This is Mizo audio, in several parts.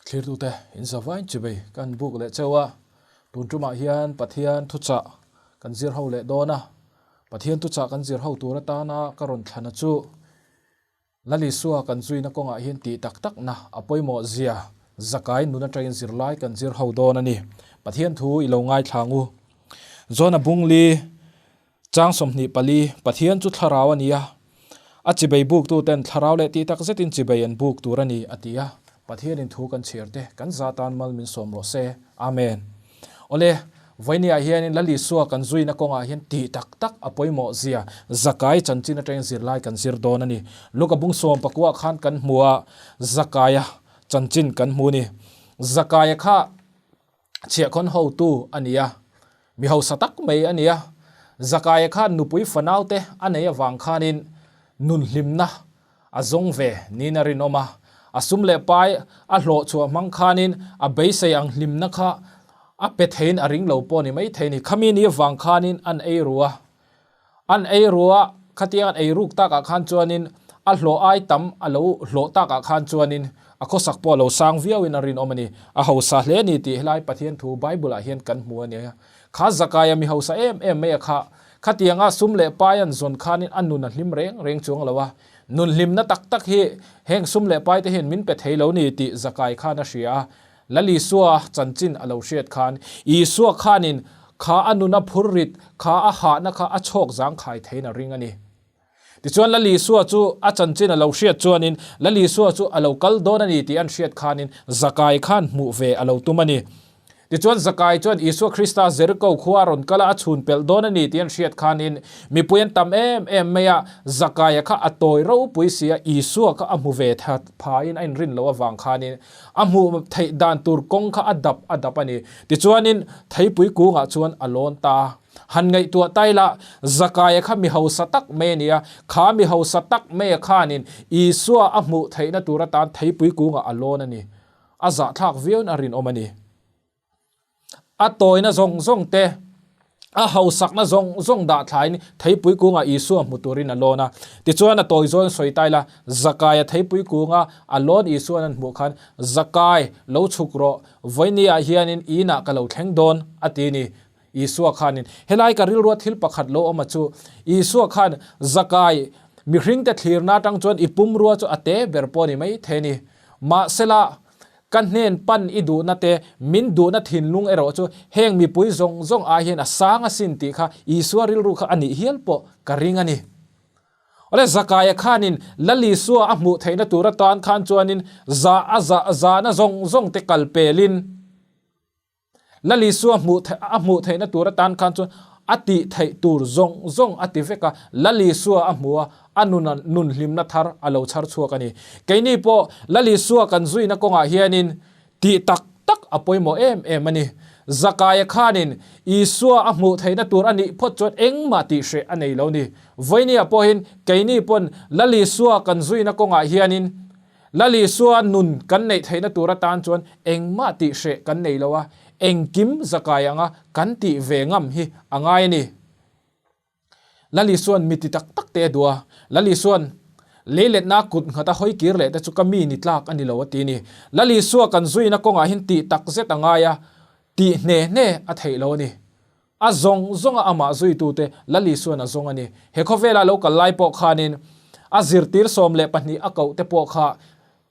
Thlirtute in zavain chibei kan buk leh cheu a, tun tumah hian Pathian thuchah kan zir ho leh dawn a, Pathian thuchah kan zir ho tur atana ka rawn thlana chu Lalisua kan zuina kawngah hian tih tak takna a pawimawh zia zakai nun atangin zirlai kan zir ho dawn a ni. Pathian thu i lo ngaithlang u. Jona Bungli Chang 24, Pathian chu thlarau a ni a, a chibei buktuten thlarau leh tih tak zetin chibei an buk tur a ni, a ti a. Pathianin thu kan chhiar te, kan za tan mal min sawm rawh se. Amen. Awle, vawinia hianin Lal Isua kan zuina kawngah hian tih tak tak a pawimawh zia Zakai chanchin atangin zirlai kan zir dawn a ni. Luka bung sawm pakua khan kan hmu a, Zakaia chanchin kan hmu a ni. Zakaia kha chhiahkhawn hotu a ni a, mi hausa tak mai a ni a. Zakaia khan nupui fanaute a nei avang khanin nun hlimna a zawng ve niin a rinawm a. A sum leh pai a hlawh chhuah hmang khanin a beisei ang hlimna kha a pe theiin a ring lo pawh a ni maithei a ni. Khami ni avang khanin an ei ru a, An ei rua khatiang an ei ruk takah khan chuanin a hlawh ai tam a lo hlawh takah khan chuanin a khawsak pawh a lo sang viauin a rinawm a ni. A hausa hle a ni tih helai Pathian thu Bible ah hian kan hmu a ni. Kha Zakaia mi hausa em em mai a kha khatianga sum leh pai an zawn khanin a nun a hlim reng reng chuang lo a. Nun hlimna tak tak hi heng sum leh pai te hian min pe thei lo ni tih Zakai khan a hria a. Lal Isua chanchin a lo hriat khan, Isua khanin kha a nuna phurrit, kha a hahna kha a chhawk zangkhai theiin a ring a ni. Tichuan Lal Isua chu a chanchin a lo hriat chuanin, Lal Isua chu a lo kal dawn a ni tih an hriat khanin Zakai khan hmuh ve a lo tum a ni. Tichuan Zakai chuan Isua Krista Jeriko khua a rawn kal a, a chhun pelh dawn a ni tih an hriat khanin mipui an tam em em mai a, Zakaia kha a tawi ropui si a, Isua kha a hmu ve phain a inrin loh avang khanin A hmuh theih dan tur kawng kha a dap a dap a ni. Tichuanin theipui kungah chuan a lawn ta a. Han ngaihtuah ta ila, Zakaia kha mi hausa tak mai a ni a, kha mi hausa tak maia khanin Isua a hmuh theihna tur atan theipui kungah a lawn a ni. A zahthlak viauin a rinawm a ni. A tawina zawng zawng te, a hausakna zawng zawng dah thlain theipui kungah Isua hmu turin a lawn a. Tichuan a tawi zawn sawi ta ila, Zakaia theipui kunga a lawn Isua'n an hmuh khan, Zakai, lo chhuk rawh, vawinia hianin inah ka lo thleng dawn, a ti ni. Isua khanin, Helai ka rilrua thil pakhat lo awm a chu, Isua khan, Zakai, mihringte thlirna atang chuan i pumrua chu a te ber pawh a ni mai thei a ni. Mahsela, Ka hnen pan i duhna te, min duhna thinlung erawh chu heng mipui zawng zawng ai hian a sang asin tih kha Isua rilru kha a nih hial pawh ka ring a ni. Awle Zakaia khanin Lal Isua a hmuh theihna tur atan khan chuanin za a za zahna zawng zawng te kal pelin, Lal Isua hmuh a hmuh theihna tur atan khan chuan a tih theih tur zawng zawng a ti vek a, Lal Isua a hmu a, a nuna nun hlimna thar a lo chhar chhuak a ni. Keini pawh Lal Isua kan zuina kawngah hianin tih tak tak a pawimawh em em a ni. Zakaia khanin Isua a hmuh theihna tur a nih phawt chuan engmah tih hreh a nei lo ni. Vawinia pawhin keini pawn Lal Isua kan zuina kawngah hianin Lal Isua nun kan neih theihna tur atan chuan engmah tih hreh kan nei lo a, engkim zakai anga kan tih ve ngam hi a ngai a ni. Lal Isua'n mi ti tak tak te a duh a, Lal Isua'n leiletna kut nghat a hawi kir leh te chu ka mi ni tlak a ni lo a ti a ni. Lal Isua kan zuina kawngah hian tih tak zet a ngai a, tih hne hne a theih lo a ni. A zawng zawnga amah zuitute Lal Isua'n a zawng a ni. He khawvela lo kal lai pawh khanin a zirtir 12 a koh te pawh kha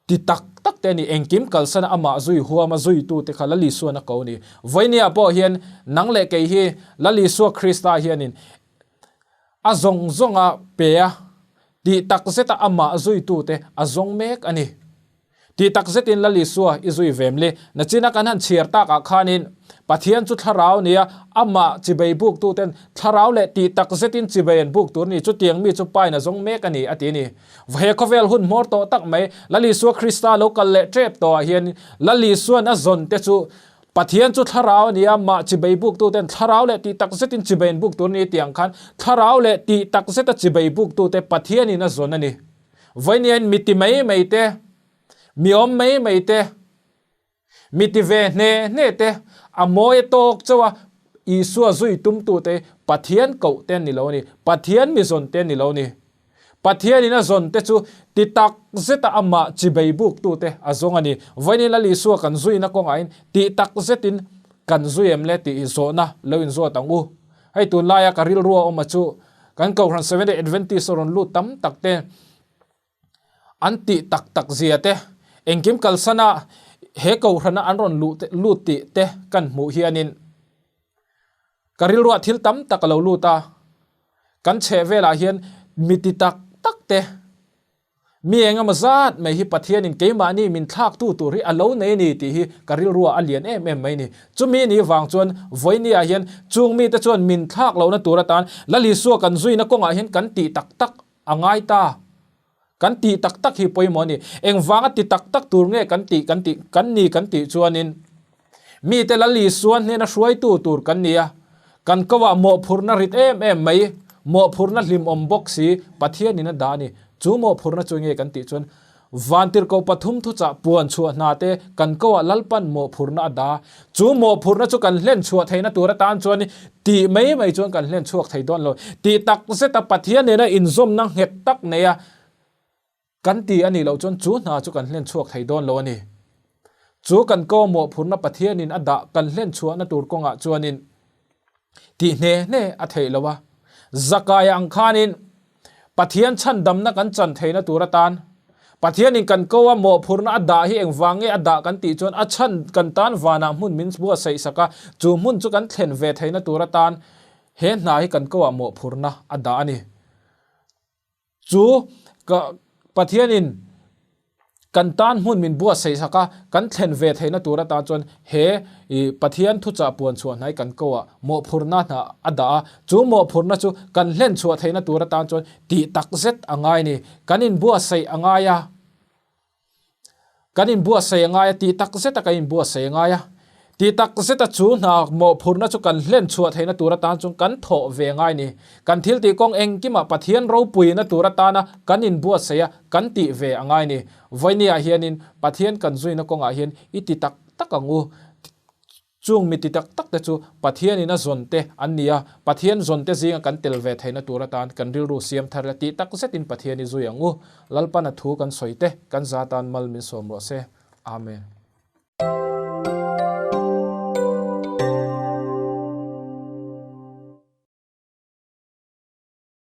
ti tak tak te a ni. Engkim kalsana amah zui huama zuitute kha Lal Isua'n a ko a ni. Vawinia pawh hian nang leh kei hi Lal Isua Krista hianin a zawng zawnga pe a, ti tak zeta amah zuitute a zawng mek a ni. Ti tak zetin Lal Isua i zui vem le. Nachina kan han chhiar takah khanin Pathian chu thlarau nia, amah chibei buktuten thlarau leh ti tak zetin chibei an buk tur ni, chutiang mi chu pain a zawng mek a ni, a ti a ni. He khawvel hun hmawr tawh tak mai, Lal Isua Krista lo kal leh tep tawhah hian Lal Isuan a zawn te chu Pathian chu thlarau a ni a, mah chibei buktuten thlarau leh ti tak zetin chibei an buk tur ni tih ang khan thlarau leh ti tak zeta chibei buktute Pathianin a zawn a ni. Vawiin mi ti mai mai te, mi awm mai mai te, mi ti ve hne hne te, a mawi a tawk chauh a, Isua zui tumtute Pathian koh te an ni lo a ni, Pathian mi zawn te an ni lo a ni. Pathianin a zawn te chu ti tak zeta amah chibei buktute a zawng a ni. Vawiin Lal Isua kan zuina kawngahin ti tak zetin kan zui em le tih zawhna lo inzawt ang u. Hei tunlaia ka rilru a awm a chu kan Kohhran Seventh-day Adventist a rawn lut tam tak te an tih tak tak zia te, engkim kalsana he Kohhrana an rawn luh lut tih te kan hmuh hianin ka rilruah thil tam tak a lo lut a. Kan chheh velah hian mi ti tak tak te, mi eng emaw zat mai hi Pathianin keimahni min thlaktu tur hi a lo nei a ni tih hi ka rilruah a lian em em mai a ni. Chumi ni vang chuan vawinia hian chung mite chuan min thlak lohna tur atan Lal Isua kan zuina kawngah hian kan tih tak tak a ngai ta. Kan tih tak tak hi pawimawh a ni. Engvanga ti tak tak tur nge kan tih kan tih kan ni kan tih chuanin mite Lal Isua hnena hruaitu tur kan ni a, kan koah mawhphurhna rit em em mai, mawhphurhna hlimawm bawk si Pathianin a dah a ni. Chu mawhphurhna chu nge kan tih chuan Vantirhkoh pathum thuchah puan chhuah hna te kan koah Lalpan mawhphurhna a dah. Chu mawhphurhna chu kan hlen chhuah theihna tur atan chuan tih mai mai chuan kan hlen chhuak thei dawn lo. Tih tak zeta Pathian nena inzawmna nghet tak neia kan ti a nih loh chuan chu hna chu kan hlen chhuak thei dawn lo a ni. Chu kan ko mawhphurhna Pathianin a dah kan hlen chhuahna tur kawngah chuanin tih hne hne a theih lo a. Zakaia ang khanin Pathian chhandamna kan chan theihna tur atan Pathianin kan ko a mawhphurhna a dah hi engvang nge a dah kan tih chuan a chhan kan tan vanah hmun min buatsaih sak a, chu hmun chu kan thlen ve theihna tur atan he hna hi kan ko ah mawhphurhna a dah a ni. Chu ka Pathianin kan tan hmun min buatsaih sak a, kan thlen ve theihna tur atan chuan he i Pathian thuchah puan chhuah hnai kan ko ah mawhphurhna hna a dah a, chu mawhphurhna chu kan hlen chhuah theihna tur atan chuan tih tak zet a ngai a ni. Kan inbuatsaih a ngai a. Kan inbuatsaih a ngai a, tih tak zeta kan inbuatsaih a ngai a. Tih tak zeta chu hna mawhphurhna chu kan hlen chhuah theihna tur atan chuan kan thawh ve a ngai a ni. Kan thil tih kawng engkimah Pathian ropuina tur atana kan inbuatsaih a, kan tih ve a ngai a ni. Vawinia hianin Pathian kan zuina kawngah hian i ti tak tak ang u. Chung mi ti tak tak te chu Pathianin a zawn te an ni a, Pathian zawn te zinga kan tel ve theihna tur atan kan rilru siam thar ila tih tak zetin Pathian i zui ang u. Lalpan a thu kan sawi te kan za tan mal min sawm rawh se. Amen.